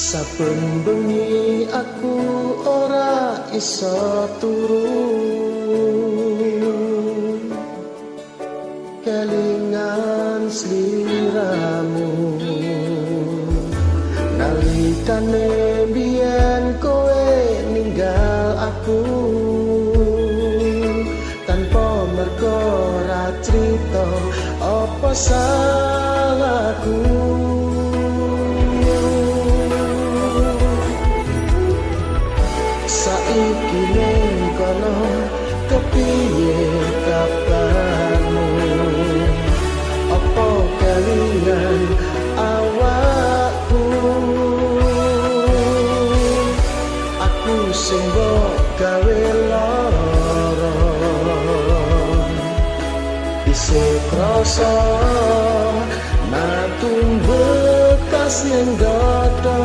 Saben bengi aku ora iso turu, kelingan sliramu. Nalikane biyen kowe ninggal aku, tanpa mergo ra crita apa salahku. Saiki ning kono kepiye kabarmu, apa kelingan awakku? Aku sing mbok gawe lara, isih krasa natung bekas ning dada.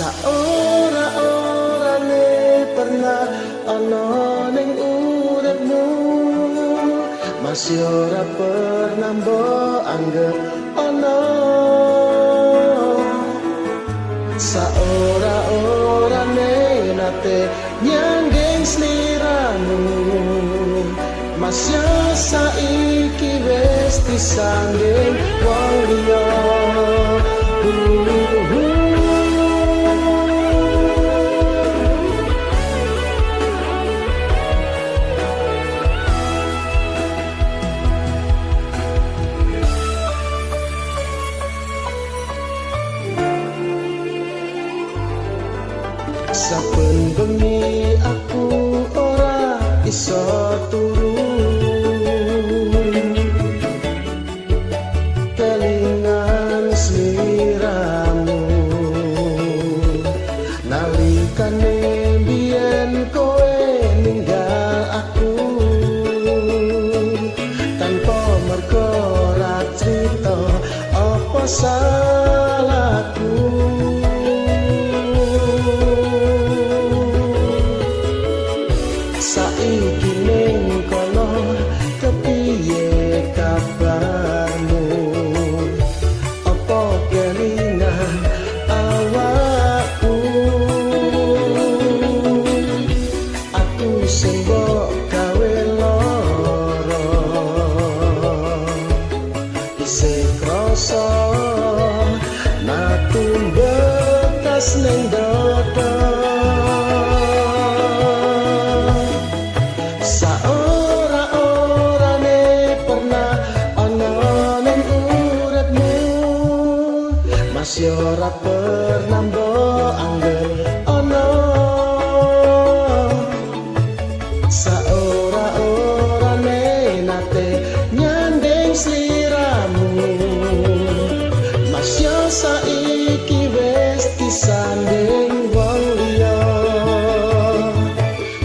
Saora-orane pernah ana ning uripmu, masih ora pernah mbok anggep ana. Saora-orane nate nyanding sliramu, masih saiki wis disanding wong liya. Saben bengi aku ora iso turu, kelingan sliramu. Nalikane biyen kowe ninggal aku, tanpa mergo ra crita apa salahku. Saiki ning kono kepiye kabarmu, apa kelingan awakku? Aku sing mbok gawe lara, isih krasa natung bekas ning dada. Saora-orane pernah ana ning uripmu, masih ora pernah mbok anggep ana. Saora-orane nate nyanding sliramu, masih saiki wis disanding wong liya.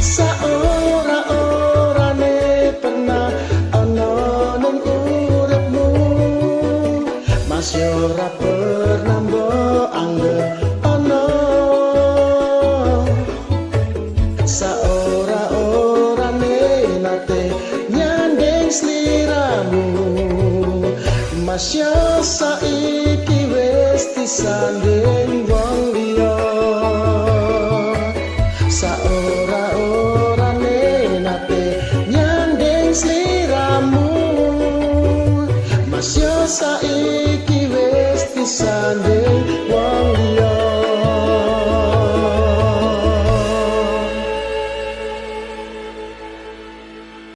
Saora-orane pernah ana ning uripmu, masih ora pernah mbok anggep ana. Saora-orane nate nyanding sliramu, masih saiki wis disanding wong